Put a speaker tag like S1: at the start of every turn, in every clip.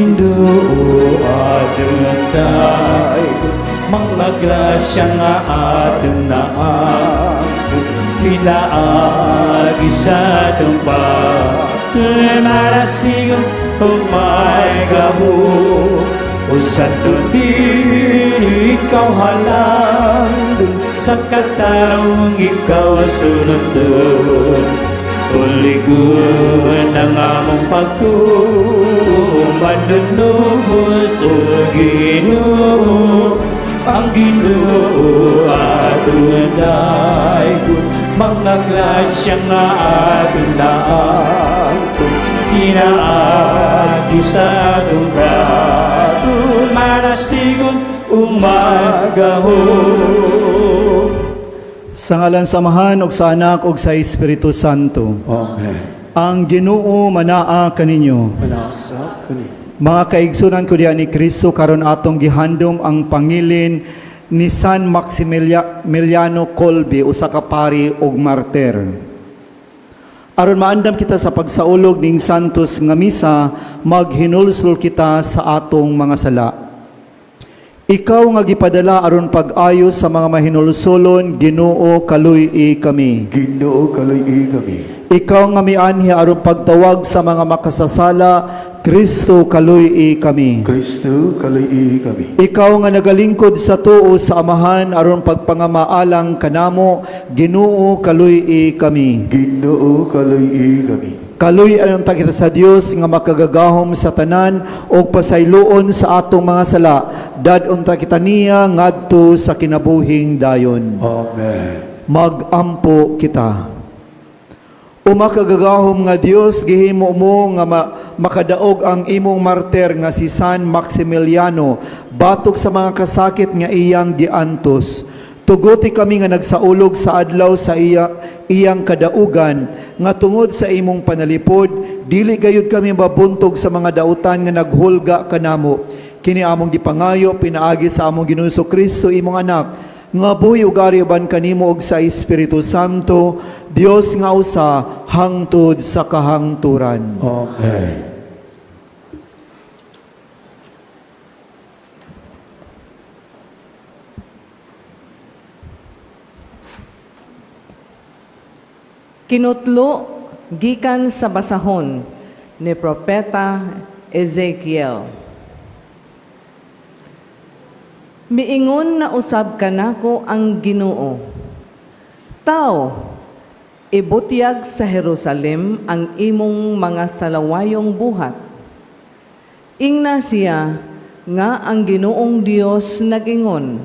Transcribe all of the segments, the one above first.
S1: Ginoo adunay mga grasya nga aduna pinaagi sa atong pagmarasigon ug may gaho. O Santo, di ikaw halang sa katarong, ikaw sulundon. Buligon ang among pagtuo, manunubos o Ginoo. Ang Ginoo adunay mga grasya nga adunay pinaagi sa atong manasigon umagaho.
S2: Sa ngalan sa Amahan ug sa Anak ug sa Espiritu Santo.
S3: Amen.
S2: Ang Ginoo manaa kaninyo.
S3: Manasa kani.
S2: Mga kaigsunan ko diha ni Kristo, karon atong gihandom ang pangilin ni San Maximiliano Kolbe, usa ka pari ug martir. Aron maandam kita sa pagsaulog ning Santos nga misa, maghinulsol kita sa atong mga sala. Ikaw nga gipadala aron pag-ayo sa mga mahinulsolon, Ginoo, kaluy-i kami.
S3: Ginoo, kaluy-i kami.
S2: Ikaw nga mianhi aron pagtawag sa mga makasasala, Kristo, kaluy-i kami.
S3: Kristo, kaluy-i kami.
S2: Ikaw nga nagalingkod sa tuo sa Amahan aron pagpangamaalang kanamo, Ginoo, kaluy-i kami.
S3: Ginoo, kaluy-i kami.
S2: Kaluy unta kita sa Dios nga makagagahom sa tanan ug pasayloon sa atong mga sala. Dad-on ta kita niya ngadto sa kinabuhing dayon.
S3: Amen.
S2: Magampo kita. O makagagahom nga Dios, gihimo mo nga makadaog ang imong martir nga si San Maximiliano batok sa mga kasakit nga iyang giantos. Tuguti kami nga nagsaulog sa adlaw sa iyang kadaugan nga tungod sa imong panalipod dili gayud kami mabuntog sa mga dautan nga naghulga kanamo. Kini among gipangayo pinaagi sa among Ginoong Kristo, imong anak, nga buhi ug ari uban kanimo ug sa Espiritu Santo, Dios nga usa hangtod sa kahangturan.
S3: Amen.
S4: Kinutlo gikan sa basahon ni Propeta Ezekiel. Miingon na usab kanako ang Ginoo. Tao, ibutyag sa Jerusalem ang imong mga salawayong buhat. Ingna siya nga ang Ginoong Dios nagingon,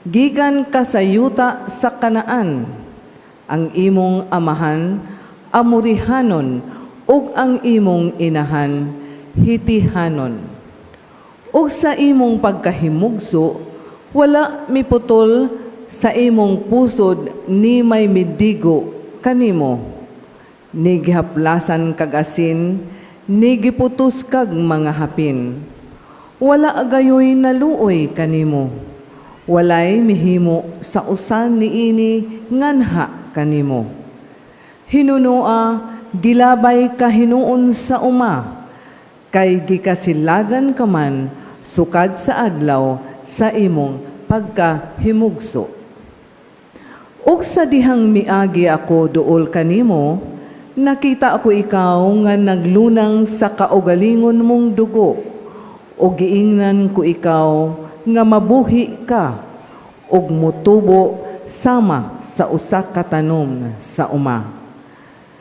S4: gikan ka sa yuta sa Kanaan, ang imong amahan Amorihanon ug ang imong inahan Hitihanon. Ug sa imong pagkahimugso, wala miputol sa imong pusod ni may midigo kanimo. Ni gihaplasan kag asin, ni giputos kag mga hapin. Wala gayoy naluoy kanimo. Walay mihimo sa usan niini nganha kanimo. Hinunoa, gilabay ka hinuon sa uma, kay gikasilagan ka man sukad sa adlaw sa imong pagkahimugso. Ug sa dihang miagi ako duol kanimo, nakita ako ikaw nga naglunang sa kaugalingon mong dugo, ug giingnan ko ikaw nga mabuhi ka ug mutubo sama sa usa ka tanom sa uma.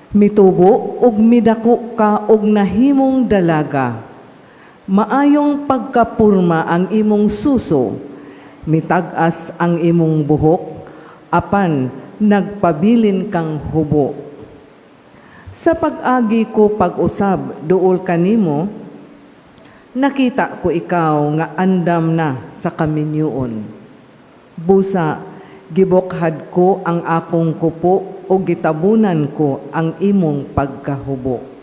S4: Mitubo ug midako ka og nahimong dalaga. Maayong pagkapurma ang imong suso, mitag-as ang imong buhok, apan nagpabilin kang hubo. Sa pag-agi ko pag-usab duol kanimo, nakita ko ikaw nga andam na sa kaminyoon. Busa, gibukhad ko ang akong kupo o gitabunan ko ang imong pagkahubo.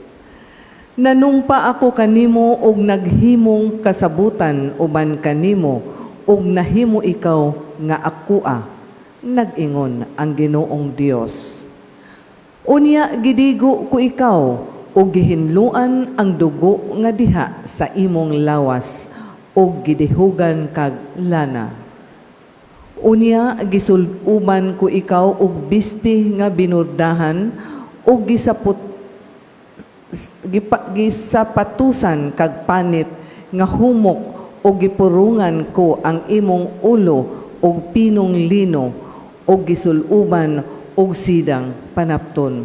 S4: Nanumpa ako kanimo og naghimong kasabutan uban kanimo og nahimo ikaw nga akoa, nag-ingon ang Ginoong Dios. Unya gidigo ko ikaw Ug gihinluan ang dugo nga diha sa imong lawas ug gidihugan kag lana. Unya gisul-uban ko ikaw og bisti nga binordahan ug gisapatusan kag panit nga humok ug gipurungan ko ang imong ulo og pinong lino ug gisul-uban og sidang panapton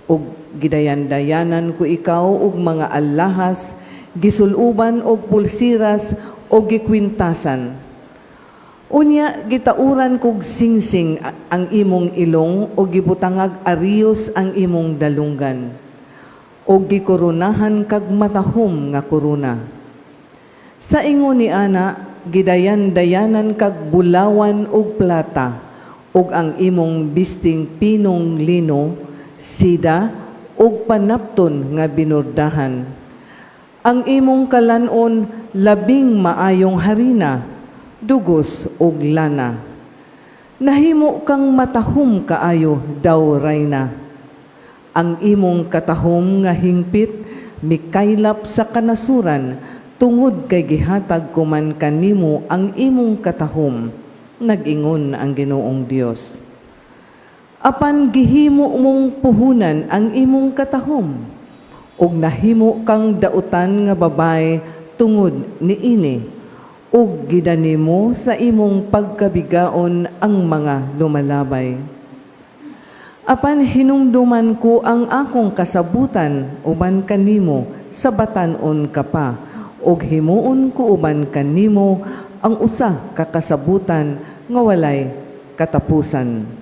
S4: ug gidayan-dayanan ko ikaw og mga alahas, gisul-uban og pulsiras ug gikwintasan. Unya gitauran kog singsing ang imong ilong ug gibutangag ariyos ang imong dalunggan ug gikoronahan kag matahom nga korona. Sa ingon ni ana, gidayan-dayanan kag bulawan ug plata ug ang imong bisting pinong lino, sida ug panapton nga binordahan. Ang imong kalanon labing maayong harina, dugos ug lana. Nahimo kang matahom kaayo daw rayna. Ang imong katahom nga hingpit mikaylap sa kanasuran tungod kay gihatag ko man kanimo ang imong katahom, nag-ingon ang Ginoong Dios. Apan gihimo mong puhunan ang imong katahom ug nahimo kang dautan nga babae tungod niini ug gidanimo sa imong pagkabigaon ang mga lumalabay. Apan hinumduman ko ang akong kasabutan uban kanimo sa batan-on ka pa ug himuon ko uban kanimo ang usa ka kasabutan nga walay katapusan.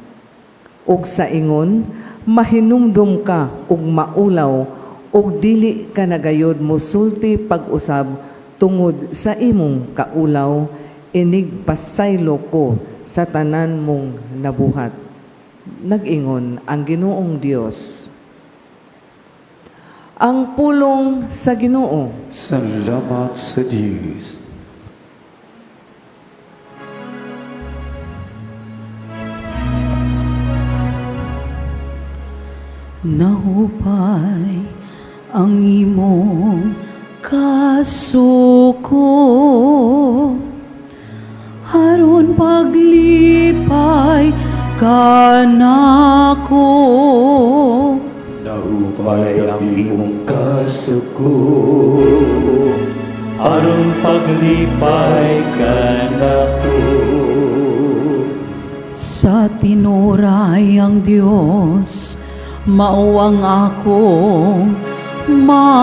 S4: Ug sa ingon mahinumdum ka ug maulaw ug dili ka na gayod mosulti pag-usab tungod sa imong kaulaw inig pasaylo ko sa tanan mong nabuhat, nag-ingon ang Ginoong Dios. Ang pulong sa Ginoo.
S3: Salamat sa Diyos.
S5: Nahupay ang imong kasuko aron paglipay kanako.
S1: Nahupay ang imong kasuko aron paglipay kanako.
S5: Sa tinuray ang Dios mao ang akong manluluwas.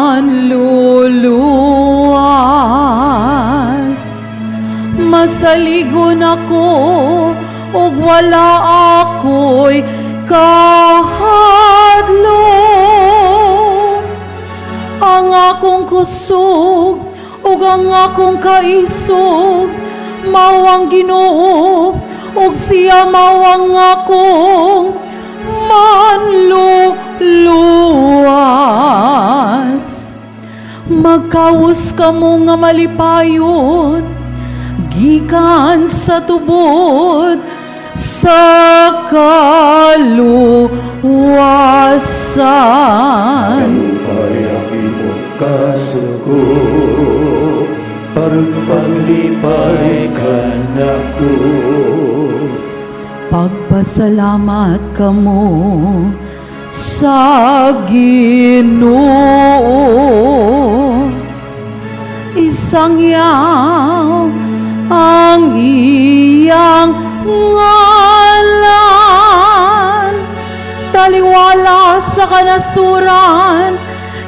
S5: Masaligon ako ug wala ako'y kahadlok. Ang akong kusog ug ang akong kaisog mao ang Ginoo ug siya mao ang akong manluluwas. Magkawos kamo nga malipayon gikan sa tubod sa kaluwasan.
S3: Nahupay ang imong kasuko
S1: aron paglipay kanako.
S5: Pagpasalamat kamo sa Ginoo. Isangyaw ang iyang ngalan. Taliwala sa kanasuran,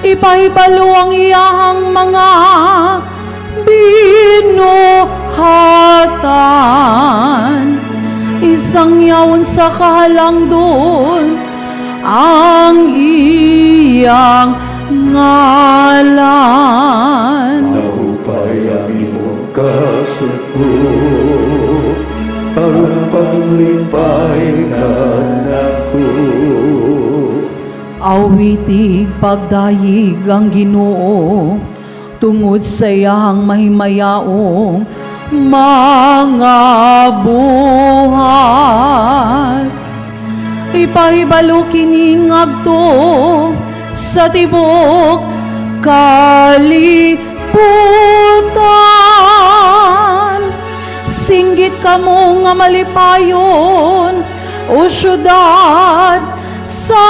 S5: ipahibalo ang iyang mga binuhatan. Isangyawon sa kahalangdon ang iyang ngalan.
S3: Nahupay ang imong kasuko aron paglipay kanako.
S5: Awitig pagdayig ang Ginoo tungod sa iyang mahimayaong mga buhat. Ipahibalo kini ngadto sa tibok kalibutan. Singgit kamo nga malipayon, o syudad sa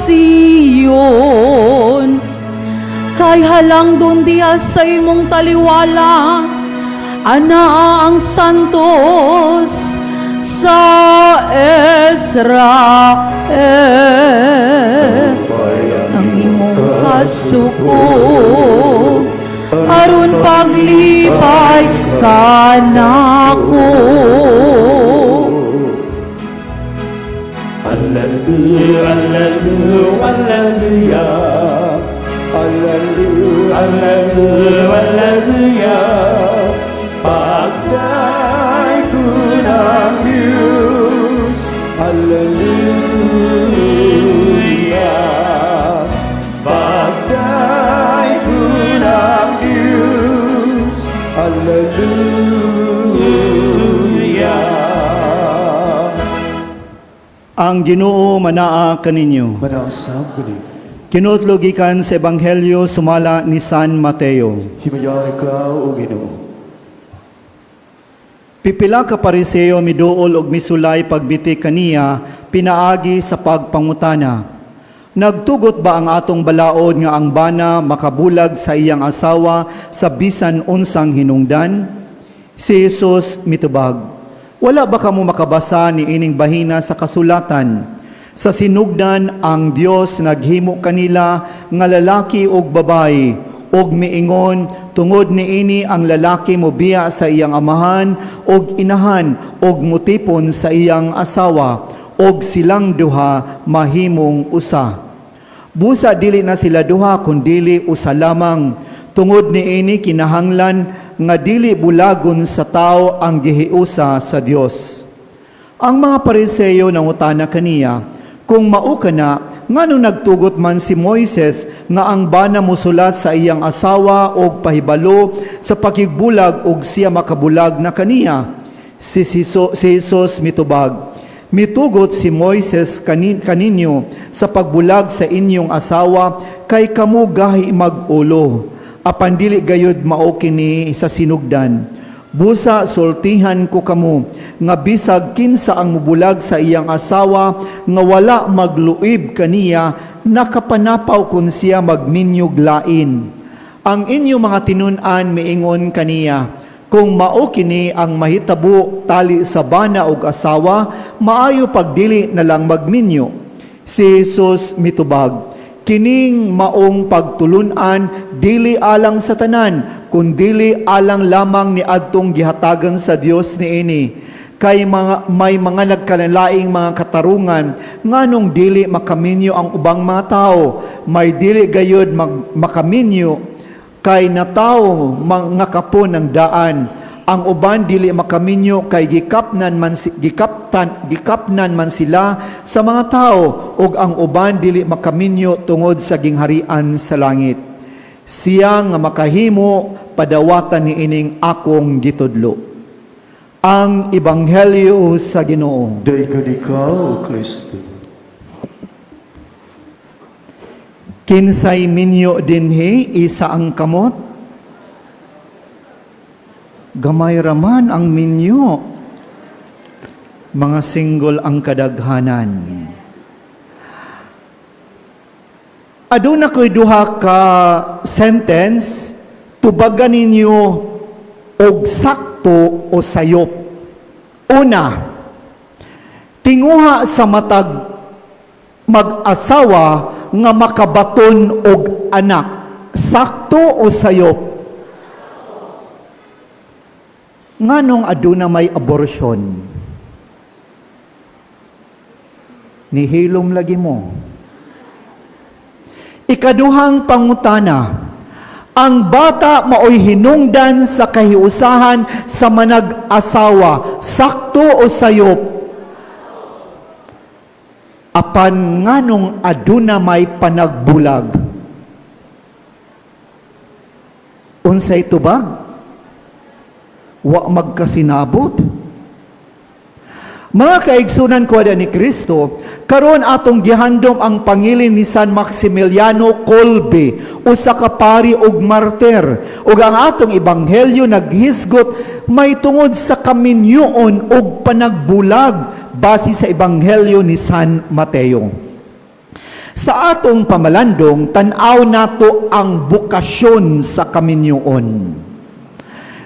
S5: Sion. Kay halangdon diha sa imong taliwala, anaa ang santos sa Israel.
S3: Daupay
S5: Ang imong kasuko aron paglipay kanako.
S1: Alleluia, alleluia, alleluia. Alleluia, alleluia, alleluia. Pagdaygon ang Diyos. Alleluia. Pagdaygon ang Diyos. Alleluia.
S2: Ang Ginoo manaa kaninyo.
S3: Manaa sab kaninyo.
S2: Kinutlo gikan sa Ebanghelyo sumala ni San Mateo.
S3: Himayaon ikaw, O Ginoo.
S2: Pipila ka Pariseo miduol og misulay pagbiti kaniya pinaagi sa pagpangutana. Nagtugot ba ang atong balaod nga ang bana makabulag sa iyang asawa sa bisan unsang hinungdan? Si Jesus mitubag, "Wala ba kamo makabasa ni ining bahina sa kasulatan? Sa sinugdan ang Dios naghimo kanila nga lalaki ug babayi, ug miingon, tungod niini ang lalaki mobiya sa iyang amahan ug inahan ug mutipon sa iyang asawa, ug silang duha mahimong usa. Busa dili na sila duha kundili usa lamang. Tungod niini kinahanglan nga dili bulagon sa tao ang gihiusa sa Dios." Ang mga Pariseo nangutana kaniya, "Kung mao kana, ngano nagtugot man si Moises nga ang bana musulat sa iyang asawa og pahibalo sa pakigbulag og siya makabulag na kaniya?" Si Jesus mitubag, "Mitugot si Moises kaninyo sa pagbulag sa inyong asawa kay kamo gahi mag-ulo. Apan dili gayud mao kini sa sinugdan. Busa sultihan ko kamo nga bisag kinsa ang mubulag sa iyang asawa nga wala magluib kaniya, nakapanapaw kun siya magminyog lain. Ang inyo mga tinun-an miingon kaniya, 'Kung mao kini ang mahitabo tali sa bana og asawa, maayo pagdili na lang magminyo.' Si Jesus mitubag, 'Kining maong pagtulunan dili alang sa tanan, kundili alang lamang ni adtong gihatagan sa Dios niini. Kay may mga nagkalalaing mga katarungan nganong dili makaminyo ang ubang mga tao, may dili gayud makaminyo kay natawo mga kapon ng daan. Ang uban dili makaminyo kay gikapnan man sila sa mga tao, ug ang uban dili makaminyo tungod sa gingharian sa langit. Siya nga makahimo padawatan ni ining akong gitudlo." Ang Ebanghelyo sa Ginoo.
S3: Daygon ikaw, O Kristo.
S2: Kinsay minyo dinhi, isa ang kamot? Gamay raman ang minyo. Mga single ang kadaghanan. Aduna ko'y duha ka sentence, tubagan ninyo og sakto o sayop. Una, tinguha sa matag mag-asawa nga makabaton og anak, sakto o sayop? Nganong aduna may abortion? Nihilom lagi mo. Ikaduhang pangutana, ang bata maoy hinungdan sa kahiusahan sa manag-asawa, sakto o sayop? Apan nganong aduna may panagbulag? Unsay tubag? Wa magkasinabot. Mga kaigsunan ko ni Kristo, karon atong gihandom ang pangilin ni San Maximiliano Kolbe, usa ka pari ug martir. Ug ang atong ebanghelyo naghisgot may tungod sa kaminyoon ug panagbulag base sa ebanghelyo ni San Mateo. Sa atong pamalandong, tan-aw nato ang bukasyon sa kaminyoon.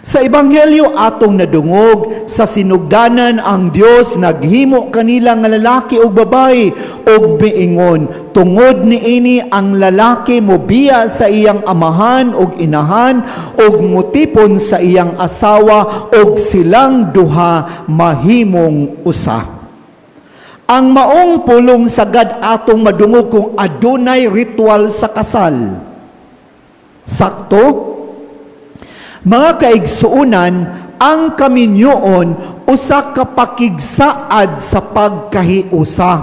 S2: Sa ebanghelyo atong nadungog, sa sinugdanan ang Dios naghimo kanila nga lalaki ug babae ug miingon, "Tungod niini ang lalaki mobiya sa iyang amahan ug inahan ug mutipon sa iyang asawa ug silang duha mahimong usa." Ang maong pulong sagad atong madungog kung adunay ritual sa kasal. Sakto? Mga kaigsuunan, ang kaminyoon usa ka pakigsaad sa pagkahiusa.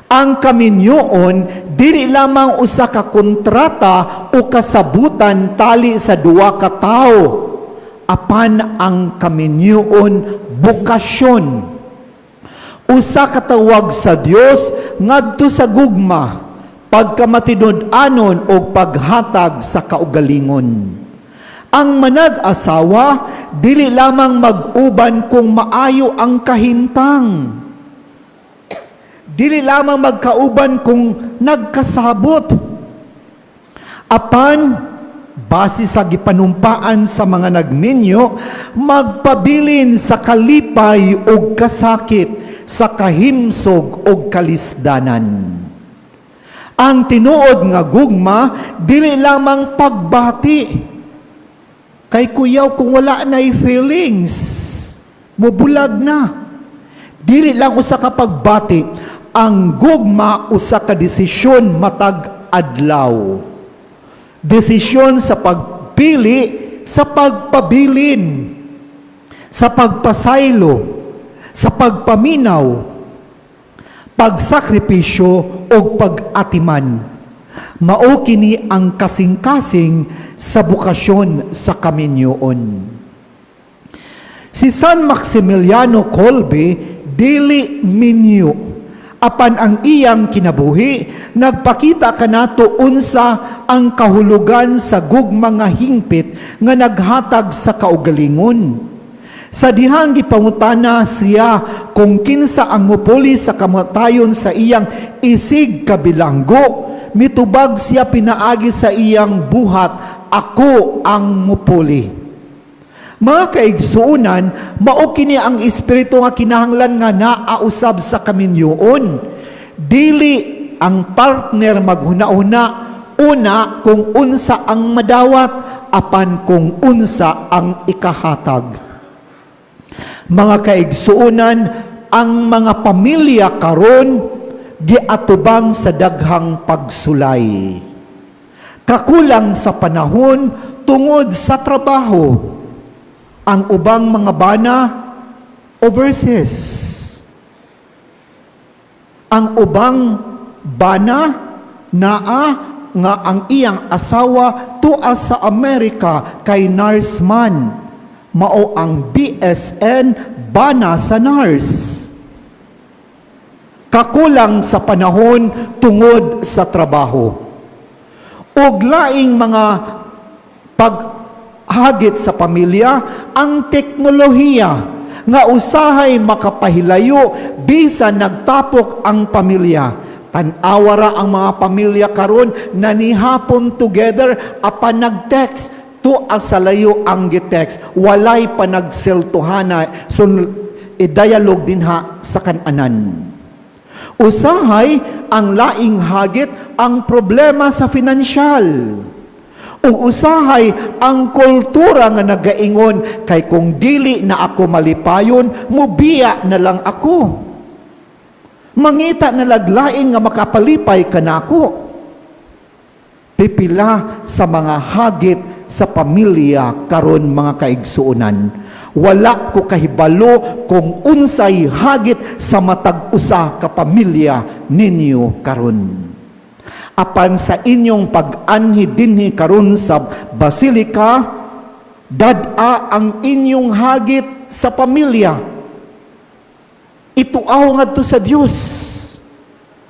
S2: Ang kaminyoon dili lamang usa ka kontrata o kasabutan tali sa duha ka tawo. Apan ang kaminyoon bokasyon. Usa ka tawag sa Dios ngadto sa gugma, pagkamatinud-anon o paghatag sa kaugalingon. Ang manag-asawa dili lamang mag-uban kung maayo ang kahintang. Dili lamang magkauban kung nagkasabot. Apan base sa gipanumpaan sa mga nagminyo, magpabilin sa kalipay ug kasakit, sa kahimsog ug kalisdanan. Ang tinuod nga gugma dili lamang pagbati. Kay kuyaw kung wala na feelings, mubulag na. Dili lang usa ka pagbati, ang gugma usa ka desisyon matag adlaw. Desisyon sa pagpili, sa pagpabilin, sa pagpasaylo, sa pagpaminaw, pagsakripisyo o pag-atiman. Mao kini ang kasing-kasing sa bukasyon sa kaminyoon. Si San Maximiliano Kolbe dili minyo. Apan ang iyang kinabuhi nagpakita kanato unsa ang kahulugan sa gugma nga hingpit nga naghatag sa kaugalingon. Sa dihang gipangutana siya kung kinsa ang mupuli sa kamatayon sa iyang isig kabilanggo, mitubag siya pinaagi sa iyang buhat, "Ako ang mupuli." Mga kaigsuunan, mao kini ang espiritu nga kinahanglan nga naausab sa kaminyoon. Dili ang partner maghuna-huna una kung unsa ang madawat, apan kung unsa ang ikahatag. Mga kaigsuunan, ang mga pamilya karon giatubang sa daghang pagsulay. Kakulang sa panahon tungod sa trabaho. Ang ubang mga bana overseas. Ang ubang bana naa nga ang iyang asawa tua sa Amerika kay nurse man. Mao ang BSN, bana sa nurse. Kakulang sa panahon tungod sa trabaho. Og laing mga paghagit sa pamilya, ang teknolohiya nga usahay makapahilayo bisan nagtapok ang pamilya. Tan-awa ra ang mga pamilya karon na nihapon together apan nag-text, tua sa layo ang gi-text, walay panagseltuhana sun i-dialogue dinha sa kananan. Usahay ang laing hagit, ang problema sa financial. Ug usahay ang kultura nga nagaingon kay kung dili na ako malipayon, mubiya na lang ako. Mangita na lag lain nga makapalipay kanako. Pipila sa mga hagit sa pamilya karon, mga kaigsuonan. Wala ko kahibalo kung unsay hagit sa matag usa ka pamilya ninyo karon. Apan sa inyong pag-anhi dinhi karon sa basilika, dad-a ang inyong hagit sa pamilya. Ituaw ngadto sa Dios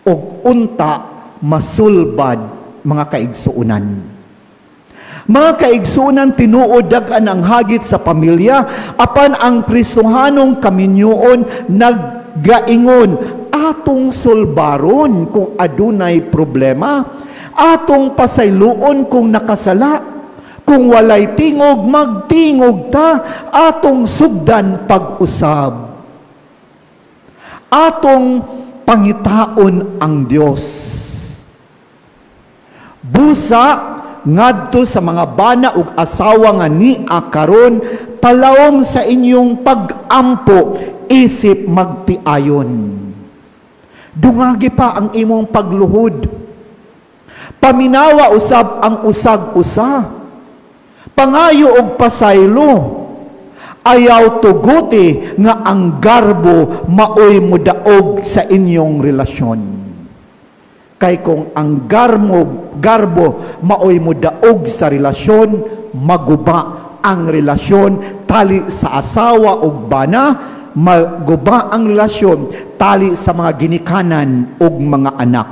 S2: ug unta masulbad, mga kaigsuonan. Mga kaigsuonan, tinuod daghan ang hagit sa pamilya, apan ang Kristohanong kaminyoon naggaingon atong sulbaron kung adunay problema, atong pasayloon kung nakasala. Kung walay tingog, magtingog ta, atong sugdan pag-usab. Atong pangitaon ang Dios. Busa ngadto sa mga bana ug asawa nga nia karon, palawom sa inyong pag-ampo isip magtiayon. Dungagi pa ang imong pagluhod. Paminawa usab ang usag-usa. Pangayo og pasaylo. Ayaw tuguti nga ang garbo maoy mudaog sa inyong relasyon. Kay kung ang garbo maoy mudaog sa relasyon, maguba ang relasyon tali sa asawa ug bana, maguba ang relasyon tali sa mga ginikanan ug mga anak.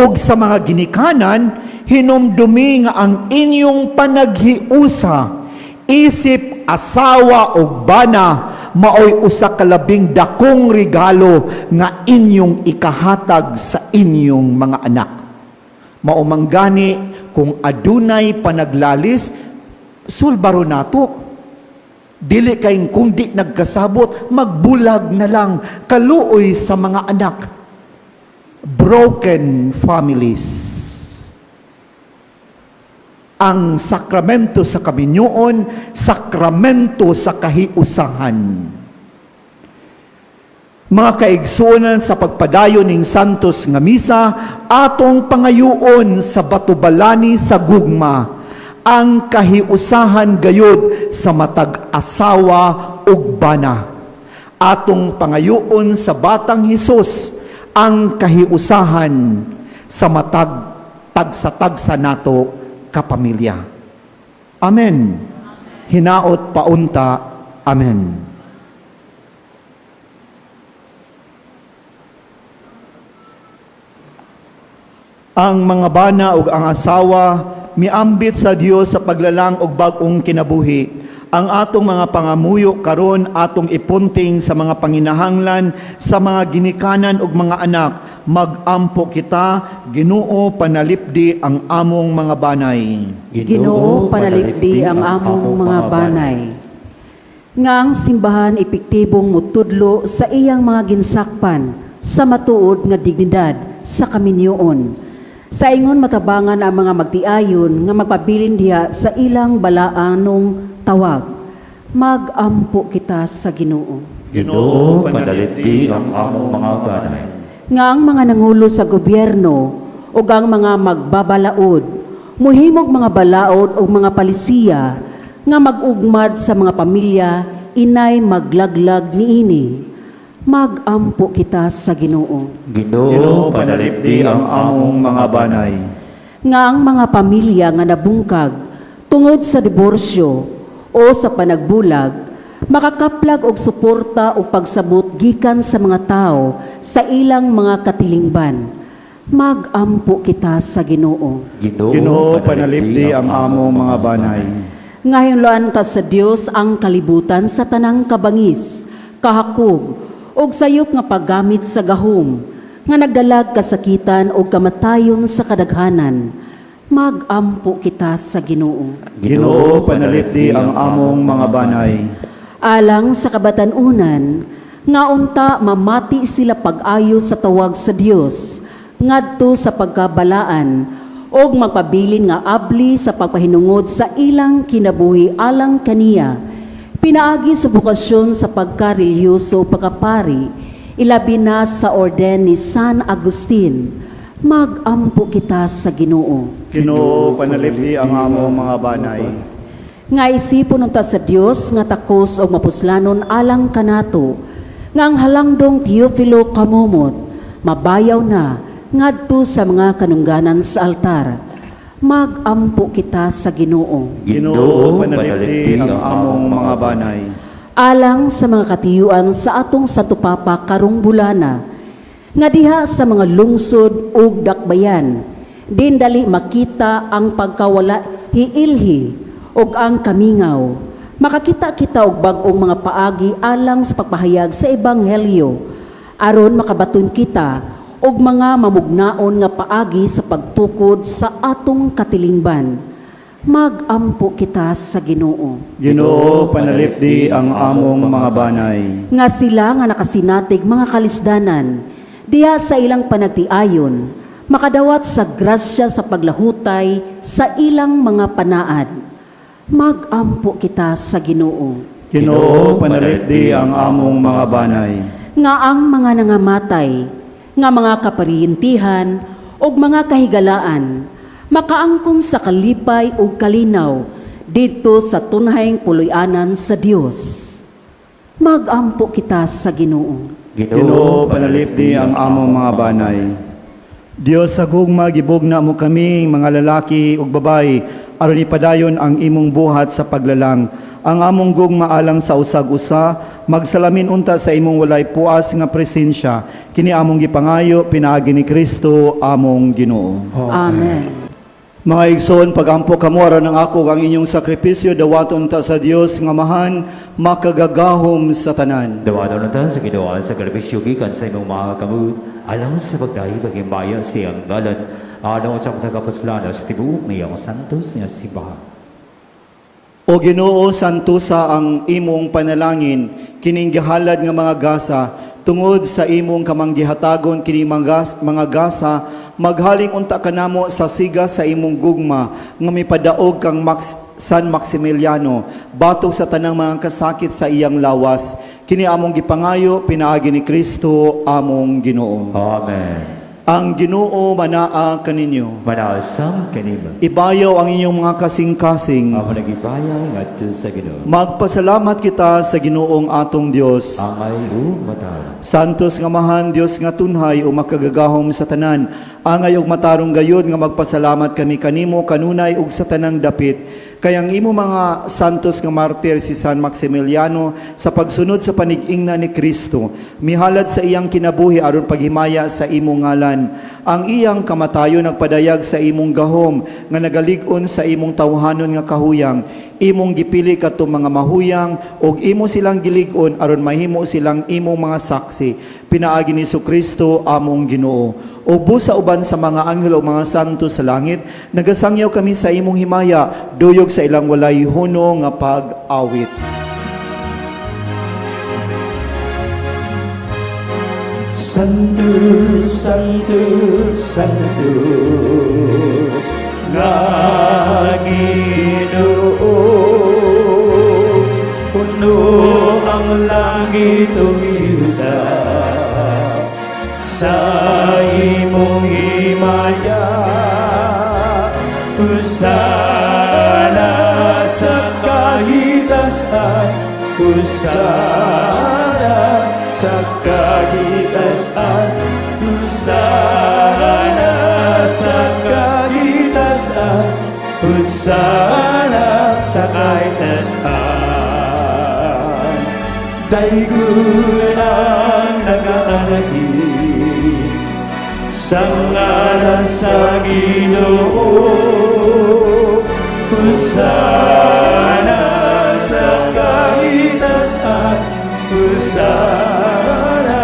S2: Ug sa mga ginikanan, hinumdumi nga ang inyong panaghiusa isip asawa ug bana maoy usa ka labing dakong regalo nga inyong ikahatag sa inyong mga anak. Mao man gani kung adunay panaglalis, sulbaro nato. Dili kay kung di nagkasabot, magbulag na lang, kaluoy sa mga anak. Broken families. Ang sakramento sa kaminyoon, sakramento sa kahiusahan. Mga kaigsuonan, sa pagpadayon ning Santos nga Misa, atong pangayuon sa batubalani sa gugma ang kahiusahan gayod sa matag asawa ug bana. Atong pangayuon sa Batang Hesus ang kahiusahan sa matag tagsa-tagsa nato kapamilya. Amen. Hinaot paunta. Amen. Ang mga bana ug ang asawa miambit sa Dios sa paglalang og bag-ong kinabuhi. Ang atong mga pangamuyo karon atong ipunting sa mga panginahanglan sa mga ginikanan ug mga anak. Magampo kita, Ginoo, panalipdi ang among mga banay.
S6: Ginoo, panalipdi ang among mga banay. Nga ang simbahan epektibong mutudlo sa iyang mga ginsakpan sa matuod nga dignidad sa kaminyoon. Sa ingon matabangan ang mga magtiayon nga magpabilin diha sa ilang balaanong tawag. Magampo kita sa Ginoo.
S1: Ginoo, panalipdi ang among mga banay.
S6: Nga ang mga nangulo sa gobyerno ug ang mga magbabalaod muhimog mga balaod o mga palisiya nga mag-ugmad sa mga pamilya inay maglaglag niini. Magampo kita sa Ginoo.
S1: Ginoo, panalipdi ang among mga banay.
S6: Nga ang mga pamilya nga nabungkag tungod sa diborsyo o sa panagbulag makakaplag og suporta o pagsabot gikan sa mga tao sa ilang mga katilingban. Magampo kita sa Ginoo.
S2: Ginoo, panalipdi ang among mga banay.
S6: Ngayon ta sa Dios ang kalibutan sa tanang kabangis, kahakog og sayop nga paggamit sa gahom nga nagdalag kasakitan og kamatayon sa kadaghanan. Magampo kita sa Ginoo.
S2: Ginoo, panalipdi ang among mga banay.
S6: Alang sa kabatan-unan nga unta mamati sila pag-ayo sa tawag sa Dios ngadto sa pagkabalaan og magpabilin nga abli sa pagpahinungod sa ilang kinabuhi alang kaniya, pinaagi sa bokasyon sa pagkarelihiyoso o pagkapari, ilabi na sa orden ni San Agustin. Magampo kita sa Ginoo.
S2: Ginoo, panalipdi ang among mga banay.
S6: Nga isipon unta sa Dios nga takos og mapuslanon alang kanato nga ang halangdong Teofilo Camomot mabayaw na ngadto sa mga kanungganan sa altar. Magampo kita sa Ginoo.
S2: Ginoo, panalipdi ang among mga banay.
S6: Alang sa mga katiyuan sa atong Santo Papa karong bulana, nga diha sa mga lungsod ug dakbayan, din dali makita ang pagkawala hiilhi ug ang kamingaw. Makakita kita og bag-ong mga paagi alang sa pagpahayag sa ebanghelyo aron makabaton kita og mga mamugnaon nga paagi sa pagtukod sa atong katilingban. Magampo kita sa Ginoo.
S2: Ginoo, panalipdi ang among mga banay.
S6: Nga sila nga nakasinatig mga kalisdanan diha sa ilang panagtiayon makadawat sa grasya sa paglahutay sa ilang mga panaad. Magampo kita sa Ginoo.
S2: Ginoo, panalipdi ang among mga banay.
S6: Nga ang mga nangamatay, nga mga kapariyentihan ug mga kahigalaan makaangkon sa kalipay ug kalinaw didto sa tunhayng puloy-anan sa Dios. Magampo kita sa Ginoo.
S2: Ginoo, panalipdi ang among mga banay. Dios sa gugma, gibugna mo kami mga lalaki ug babayi aron ipadayon ang imong buhat sa paglalang. Ang among gugma alang sa usag-usa magsalamin unta sa imong walay puas nga presensya. Kini among gipangayo pinaagi ni Kristo among Ginoo.
S6: Amen.
S2: Mga igsoon, pagampo kamo aron ang ako ang inyong sakripisyo dawaton ta sa Dios nga Amahan makagagahom sa tanan.
S1: Dawaton ta sa Ginoo ang sakripisyo gikan sa imong mga kamot alang sa pagdahi paghimaya sa iyang ngalan alang sa nagapuslana sa tibuok niyang santos nga simbahan.
S2: O Ginoo, santusa ang imong panalangin kining gihalad nga mga gasa tungod sa imong kamanggihatagon kini mga gasa maghaling unta kanamo sa siga sa imong gugma nga mipadaog kang San Maximiliano batok sa tanang mga kasakit sa iyang lawas. Kini among gipangayo pinaagi ni Kristo among Ginoo.
S1: Amen.
S2: Ang Ginoo manaa kaninyo.
S1: Manaasam kanimo.
S2: Ibayaw ang inyong mga kasing-kasing.
S1: Amo nagibayaw ngadto sa Ginoo.
S2: Magpasalamat kita sa Ginoong atong Dios.
S1: Angay ug matarong.
S2: Santos nga Amahan, Dios nga tunhay o makagagahom sa tanan. Angay ug matarong gayod nga magpasalamat kami kanimo kanunay ug sa tanang dapit. Kay ang imo mga santos nga martir si San Maximiliano sa pagsunod sa panig-ingna ni Kristo, mihalad sa iyang kinabuhi aron paghimaya sa imong ngalan. Ang iyang kamatayon nagpadayag sa imong gahom nga nagalig-on sa imong tawhanon nga kahuyang. Imong gipili kadtong mga mahuyang ug imo silang gilig-on aron mahimo silang imong mga saksi. Pinaagi ni Kristo among Ginoo. Ubo sa uban sa mga anghel o mga santo sa langit, nagasangyaw kami sa imong himaya, duyog sa ilang walay huno nga pag-awit.
S1: Santo, Santo, Santos, nga Ginoo, puno ang langit ug yuta sa imong himaya. Usana sa kagitasan, usana sa kagitasan, usana sa kagitasan, usana sa kagitasan. Daygon ang nagaanaki sa ngalan sa Ginoo. Hosana sa kahitasan, Hosana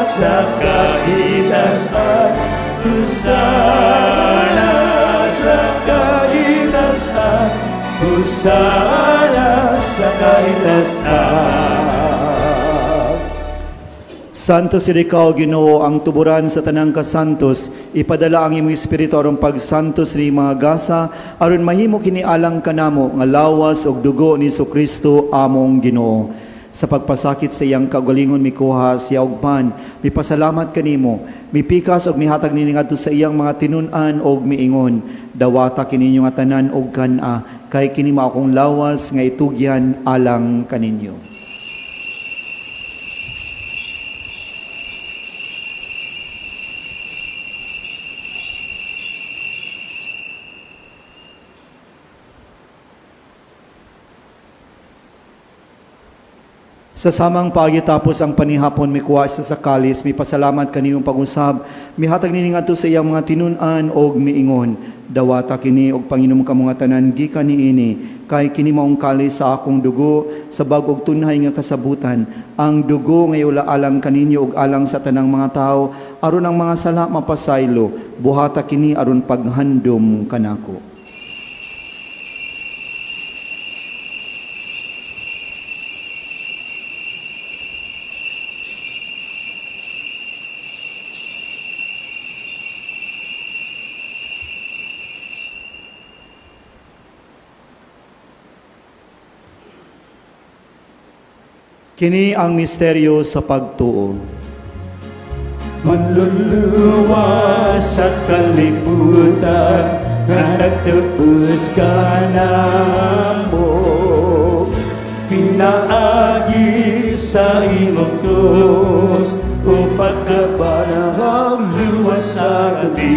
S1: sa kahitasan, Hosana sa kahitasan, Hosana sa kahitasan.
S2: Santo si ikaw, Ginoo, ang tuburan sa tanang kasantos. Ipadala ang imong espiritu aron pagsantos ri mga gasa, aron mahimo kini alang kanamo nga lawas ug dugo ni Kristo among Ginoo. Sa pagpasakit sa iyang kaugalingon mikuha siya og pan, mipasalamat kanimo, mipikas og mihatag nini ngadto sa iyang mga tinun-an og miingon, dawata kininyo nga tanan og kan-a, kay kini mao akong lawas nga itugyan alang kaninyo. Sa samang paagi tapos ang panihapon, mikuha siya sa kalis, mipasalamat kaniyong pag-usab, mihatag nini ngadto sa iyang mga tinun-an og miingon, "Dawata kini og panginom kamo nga tanan gikan niini, kay kini maong kalis sa akong dugo sa bag-ong tunhay nga kasabutan, ang dugo nga iula alang kaninyo ug alang sa tanang mga tawo aron ang mga sala mapasaylo. Buhata kini aron paghandom kanako." Kini ang misteryo sa pagtuo.
S7: Manluluwas sa kalibutan nga nagtubos kanamo pinaagi sa imong krus upang kabanahang luwas sa gabi.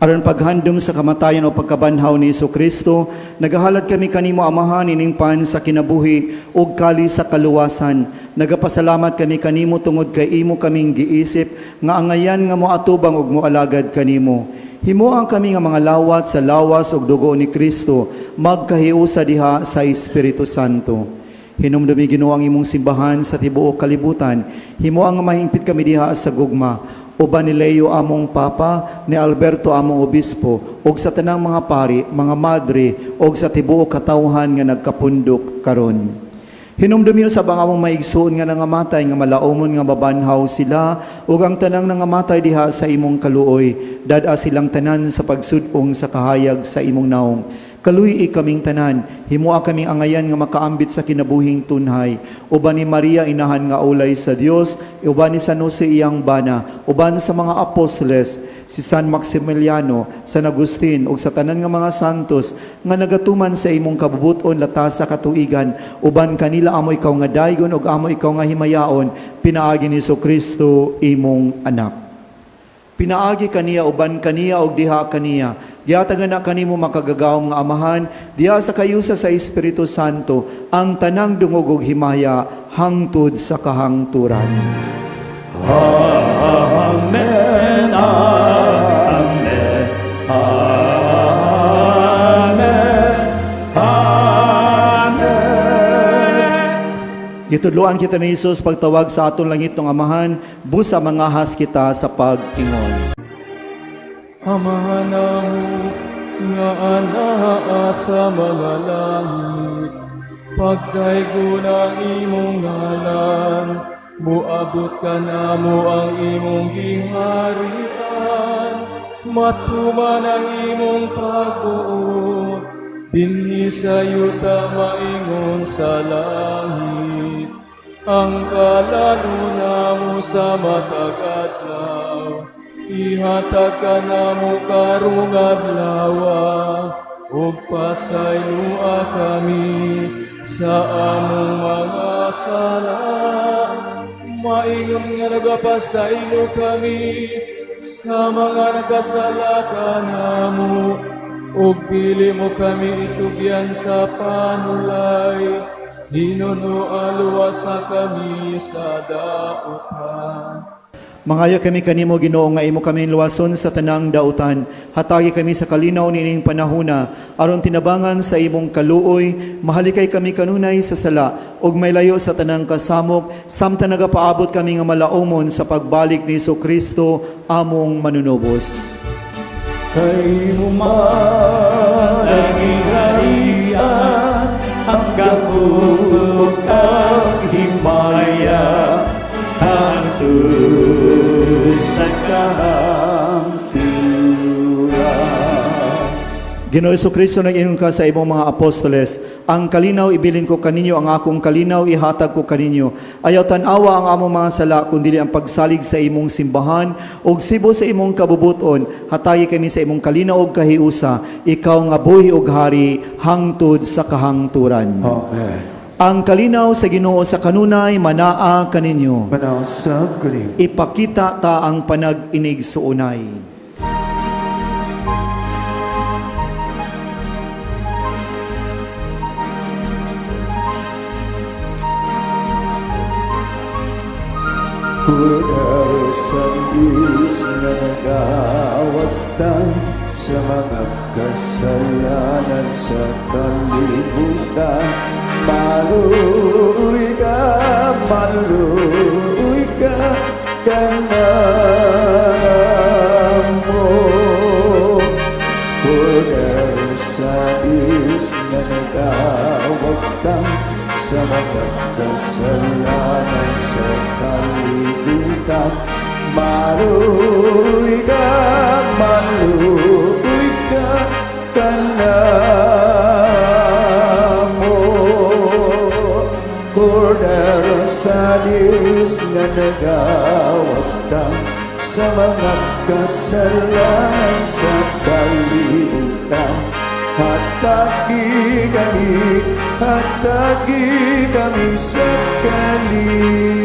S2: Aron paghandom sa kamatayan o pagkabanhaw ni Kristo, nagahalad kami kanimo, Amahan, ining pan sa kinabuhi ug kalis sa kaluwasan. Nagapasalamat kami kanimo tungod kay imo kaming giisip nga angayan nga moatubang ug moalagad kanimo. Himoa kami nga mga lawat sa lawas ug dugo ni Kristo, magkahiusa diha sa Espiritu Santo. Hinumdumi, Ginoo, ang imong simbahan sa tibuok kalibutan. Himoa nga mahingpit kami diha sa gugma uban ni Leo among Papa, ni Alberto among Obispo, ug sa tanang mga pari, mga madre, ug sa tibuok katawhan nga nagkapundok karon. Hinumdumi usab ang among mga igsuon nga nangamatay nga malaumon nga mabanhaw sila ug ang tanang nangamatay diha sa imong kaluoy. Dad-a silang tanan sa pagsud-ong sa kahayag sa imong naong. Kaluy-i kaming tanan, himoa kaming angayan nga makaambit sa kinabuhing tunhay. Uban ni Maria inahan nga ulay sa Dios, uban ni San Jose iyang bana, uban sa mga apostoles, si San Maximiliano, San Agustin ug sa tanan nga mga santos nga nagatuman sa imong kabubuton latas sa katuigan, uban kanila amo ikaw nga daygon ug amo ikaw nga himayaon pinaagi ni Kristo imong anak. Pinaagi kaniya, uban kaniya ug diha kaniya. Gihatagan na kanimo, makagagahom nga Amahan, diha sa kahiusa sa Espiritu Santo, ang tanang dungog ug himaya hangtod sa kahangturan.
S7: Amen. Amen. Amen. Amen.
S2: Gitudloan kita ni Jesus pagtawag sa aton langitnong Amahan, busa mangahas kita sa pag-ingon.
S8: Amahan namo nga anaa sa mga langit, pagdaygon ang imong ngalan, muabot kanamo ang imong giharian, matuman ang imong pagbuot, dinhi sa yuta maingon sa langit. Ang kalan-on namo sa matag adlaw, ihatag kanamo karong adlawa, ug pasayloa kami sa among mga sala, maingon nga nagapasaylo kami sa mga nagkasala kanamo, ug dili mo kami itugyan sa panulay, hinunoa luwasa kami sa dautan.
S2: Mangayo kami kanimo, Ginoo, nga imo kami luwason sa tanang dautan. Hatagi kami sa kalinaw niining panahuna aron tinabangan sa imong kaluoy, mahalikay kami kanunay sa sala ug may layo sa tanang kasamok samtang nagapaabot kami nga malaumon sa pagbalik ni Kristo among manunubos.
S7: Kay imo man ang gingharian, ang gahom ug ang himaya, hangtod sa kahangturan.
S2: Ginoo Kristo, nag-ingon ka sa imong mga apostoles, "Ang kalinaw ibilin ko kaninyo, ang akong kalinaw ihatag ko kaninyo." Ayaw tan-awa ang among mga sala, kundi ang pagsalig sa imong simbahan, ug sibo sa imong kabubuton, hatagi kami sa imong kalinaw ug kahiusa, ikaw nga buhi ug hari hangtod sa kahangturan.
S3: Amen.
S2: Ang kalinaw sa Ginoo sa kanunay manaa kaninyo.
S3: Manaa usab kanimo.
S2: Ipakita ta ang panag-inigsuonay.
S7: Kordero sa Diyos nga nagawagtang sa mga kasalanan sa kalibutan. Maluoy ka kanamo. Kordero sa Diyos nga nagawagtang sa mga kasalanan sa kalibutan. Maluoy ka kanamo. Kordero sa Diyos nga nagawagtang sa mga kasalanan sa kalibutan. Hatagi kami, hatagi kami sa kalinaw.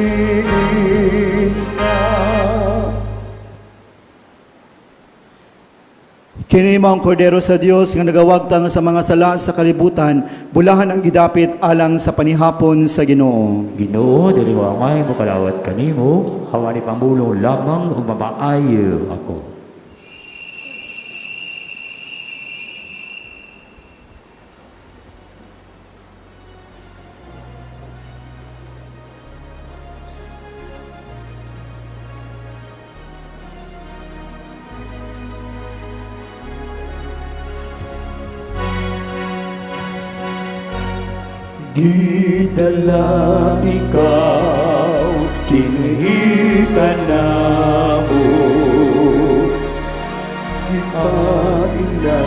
S2: Kini mao ang kordero sa Dios nga nagawagtang sa mga sala sa kalibutan, bulahan ang gidapit alang sa panihapon sa Ginoo.
S1: Ginoo, dili ko angay mokalawat kanimo, apan ipamulong lamang ug mamaayo ako.
S7: Gidala ikaw, dinhi ka namo. Gipaila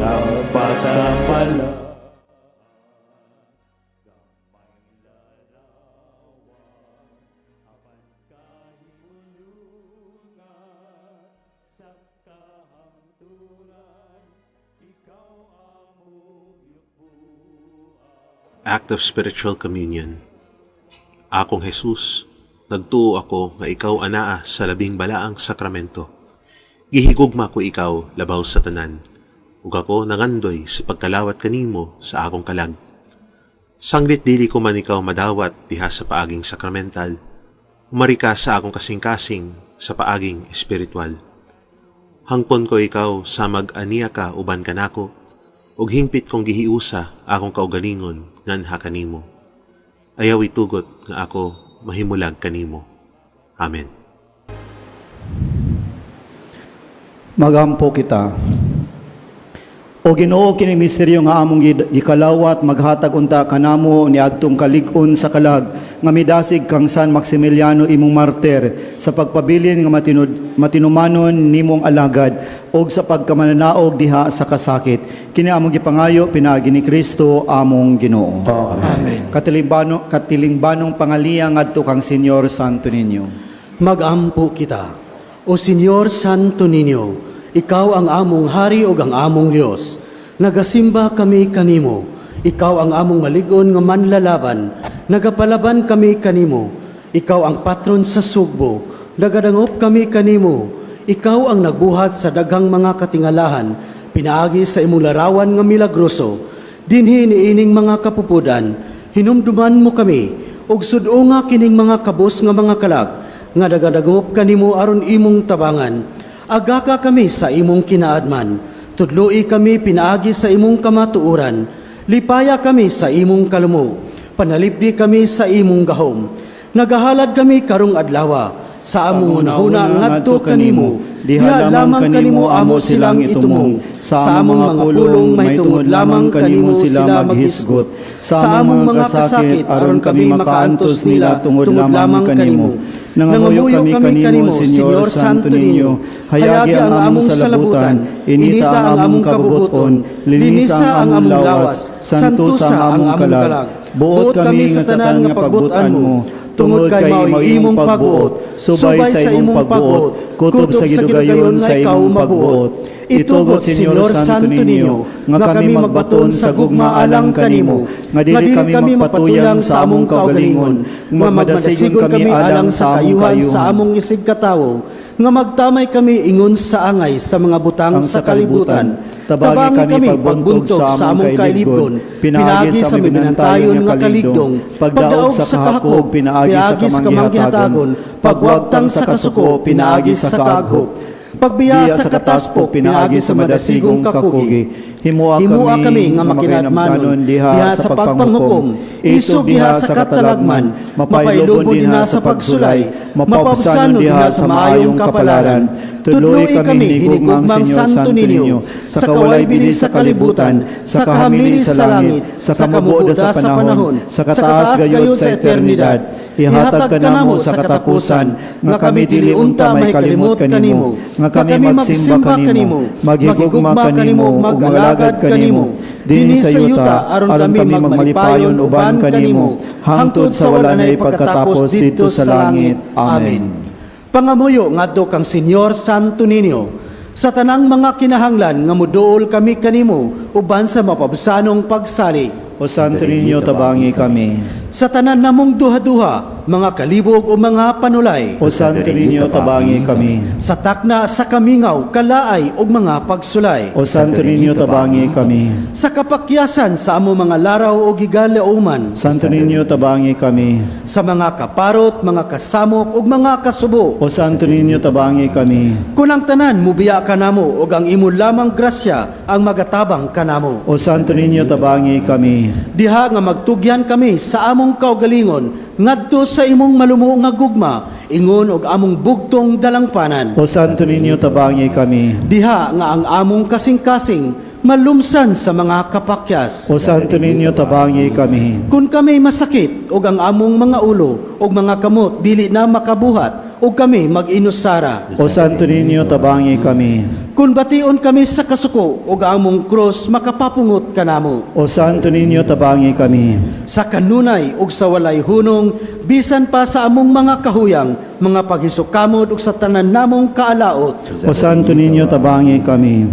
S7: ang batamala.
S9: Act of Spiritual Communion. Akong Jesus, nagtuo ako nga ikaw anaa sa labing balaang sakramento. Gihigugma ko ikaw labaw sa tanan, ug ako nangandoy sa pagkalawat kanimo sa akong kalag. Sanglit dili ko man ikaw madawat diha sa paaging sakramental, umari ka sa akong kasing-kasing sa paaging espiritual. Hangpon ko ikaw sa mag-aniya ka uban kanako, ug hingpit kong gihiusa akong kaugalingon nganha kanimo. Ayaw itugot nga ako mahimulag kanimo. Amen.
S2: Magampo kita. O Ginoo, kini misteryo nga among gikalawat maghatag unta kanamo niadtong kalig-on sa kalag nga midasig kang San Maximiliano imong martir sa pagpabilin nga matinumanon nimong alagad og sa pagkamananaog diha sa kasakit. Kini among gipangayo pinaagi ni Kristo among Ginoo.
S1: Amen.
S2: Katilingbanong pangaliya ngadto kang Señor Santo Niño.
S10: Magampo kita. O Señor Santo Niño, ikaw ang among hari ug ang among Dios. Nagasimba kami kanimo. Ikaw ang among malig-on nga manlalaban. Nagapalaban kami kanimo. Ikaw ang patron sa Sugbo. Nagadangop kami kanimo. Ikaw ang nagbuhat sa daghang mga katingalahan, pinaagi sa imong larawan nga milagroso. Dinhi niining mga kapupudan, hinumduman mo kami ug sud-unga kining mga kabus nga mga kalag nga nagadangop kanimo aron imong tabangan. Agaka kami sa imong kinaadman, tudloi kami pinaagi sa imong kamatuoran. Lipaya kami sa imong kalumo, panalipdi kami sa imong gahom. Nagahalad kami karong adlawa sa among hunahuna ngadto kanimo. Diha lamang kanimo amo silang itumong. Sa among mga pulong mahitungod lamang kanimo sila maghisgot. Sa among mga kasakit aron kami makaantos nila tungod lamang kanimo.
S2: Nangamuyo kami kanimo, Señor Santo Niño. Hayagi ang among salabutan, inita ang among kabubuton, linisa ang among lawas, santusa ang among kalag. Buot kami nga sa tanan nga pagbutan mo, tungod kay mao imong pagbuot, subay sa imong pagbuot,
S7: Kutob sa gidugayon sa imong pagbuot. Itugot, Senyor Santo Niño, nga kami magbaton sa gugma alang kanimo, nga dili kami magpatuyang sa among kaugalingon, nga magmadasigon kami alang sa among
S10: kayuhan sa
S7: kayuhan.
S10: Among isigkatawo, nga magtamay kami ingon sa angay sa mga butang
S7: Ang
S10: sa kalibutan.
S7: Tabangi kami pagbuntog sa among kailibgon, pinaagi sa binantayon nga kaligdong, pagdaog sa kahakog, pinaagi sa kamanggihatagon, pagwagtang sa kasuko, pinaagi sa kaaghop,
S10: pagbiya sa kataspok, pinaagi sa madasigong kakugi.
S7: Himua
S10: Himua
S7: kami
S10: kami nga makinatmanon
S7: diha sa pagpanghukom, isog diha sa katalagman, mapailubon dinha sa pagsulay, mapaubsanon diha sa maayong kapalaran. Tudloi kami hinigugmang Senyor Santo Niño, sa kawalay bili sa kalibutan, sa kahamili sa langit, sa kamubo sa panahon, sa kataas gayud sa eternidad. Ihatag kanamo sa katapusan, nga kami dili unta may kalimot kanimo, nga kami magsimba kanimo, maghigugma kanimo, ug magalagad kanimo, dinhi sa yuta, aron kami magmalipayon uban kanimo, hangtod sa wala nay pagkatapos didto sa langit. Amen.
S10: Pangamuyo ngadto kang Senyor Santo Niño, sa tanang mga kinahanglan nga muduol kami kanimo uban sa mapabsanong pagsalig.
S7: O Santo Niño, tabangi kami.
S10: Sa tanan namong duha-duha, mga kalibog o mga panulay.
S7: O Santo Niño, tabangi kami.
S10: Sa takna sa kamingaw, kalaay ug mga pagsulay.
S7: O Santo Niño, tabangi kami.
S10: Sa kapakyasan sa among mga laraw o gigalauman.
S7: Santo Niño, tabangi kami.
S10: Sa mga kaparot, mga kasamok ug mga kasubo.
S7: O Santo Niño, tabangi kami.
S10: Kun ang tanan mubiya kanamo ug ang imo lamang grasya ang magatabang kanamo.
S7: O Santo Niño, tabangi kami.
S10: Diha nga magtugyan kami sa among kaugalingon ngadto sa imong malumo nga gugma, ingon og among bugtong dalangpanan.
S7: O Santo Niño, tabangi kami.
S10: Diha nga ang among kasing-kasing malumsan sa mga kapakyas.
S7: O Santo Niño, tabangi kami.
S10: Kung kami masakit og ang among mga ulo og mga kamot dili na makabuhat og kami mag-inusara.
S7: O Santo Niño, tabangi kami.
S10: Kung bation kami sa kasuko og among krus makapapungot kanamo.
S7: O Santo Niño, tabangi kami.
S10: Sa kanunay ug sa walay hunong, bisan pa sa among mga kahuyang, mga paghisukamod ug sa tanan namong kaalaot.
S7: O Santo Niño, tabangi kami.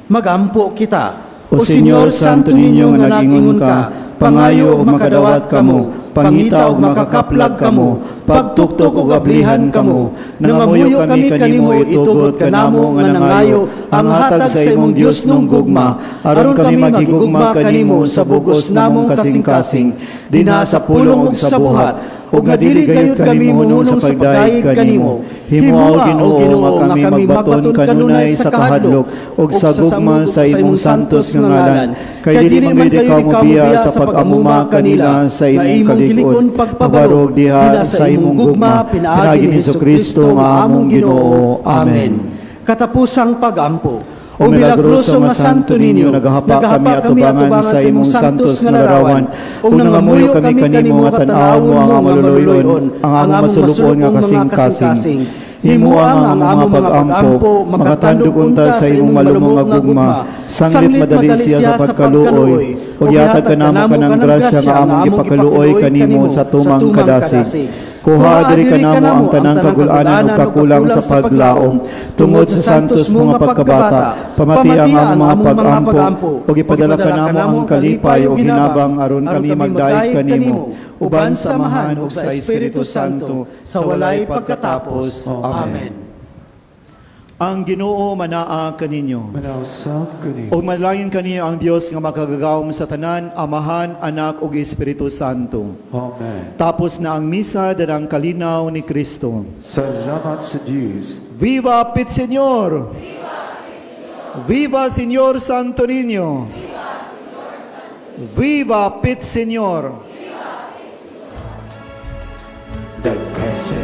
S10: Magampo kita.
S7: O Senyor Santo Niño nga nag-ingon ka, pangayo ug makadawat kamo, pangita ug makakaplag kamo, pagtuktok ug ablihan kamo. Nangamuyo kami kanimo, itugot kanamo nga nangayo ang hatag sa imong Dios nung gugma, aron kami magigugma kanimo sa bugos namong kasing-kasing, dinha sa pulong ug sa buhat, ug nga dili gayud kami mohunong sa pagdayeg kanimo. Himoa, o Ginoo, nga kami magbaton kanunay sa kahadlok ug sa gugma sa imong santos nga ngalan. Kay dili man gayud ikaw mobiya sa pag-amuma kanila sa imong kalig-on, pagpabarog diha sa imong gugma, pinaagi ni Hesukristo nga among Ginoo. Amen.
S10: Katapusang pagampo.
S7: O milagroso nga Santo Niño, nagahapa kami atubangan sa imong santos nga larawan, ug nangamuyo kami kanimo nga tan-awon mo ang among maluluyon, ang among masulubon nga kasing-kasing. Himoa nga ang among mga pag-ampo, makatandog unta sa imong malumo nga gugma, sanglit madali siya sa pagkaluoy, ug ihatag kanamo kanang grasya nga among gipakaluoy kanimo sa tumang kadasig. Kuha diri kanamo ang tanang kagul-anan ug kakulang sa paglaom tungod sa santos mo nga pagkabata. Pamati ang among mga pag-ampo ug ipadala kanamo ang kalipay ug hinabang aron kami magdayeg kanimo uban sa Amahan ug sa Espiritu Santo sa walay pagkatapos. Amen.
S2: Ang Ginoo manaa kaninyo.
S3: Manausap kaniyo.
S2: Ug manalangin kaniyo ang Dios nga makagagahom sa tanan, Amahan, Anak ug Espiritu Santo.
S3: Amen.
S2: Tapos na ang misa danang kalinaw ni Kristo.
S3: Salamat sa Diyos.
S2: Viva Pit Señor! Viva Señor Santo Niño! Viva Pit Señor!
S3: Dagkas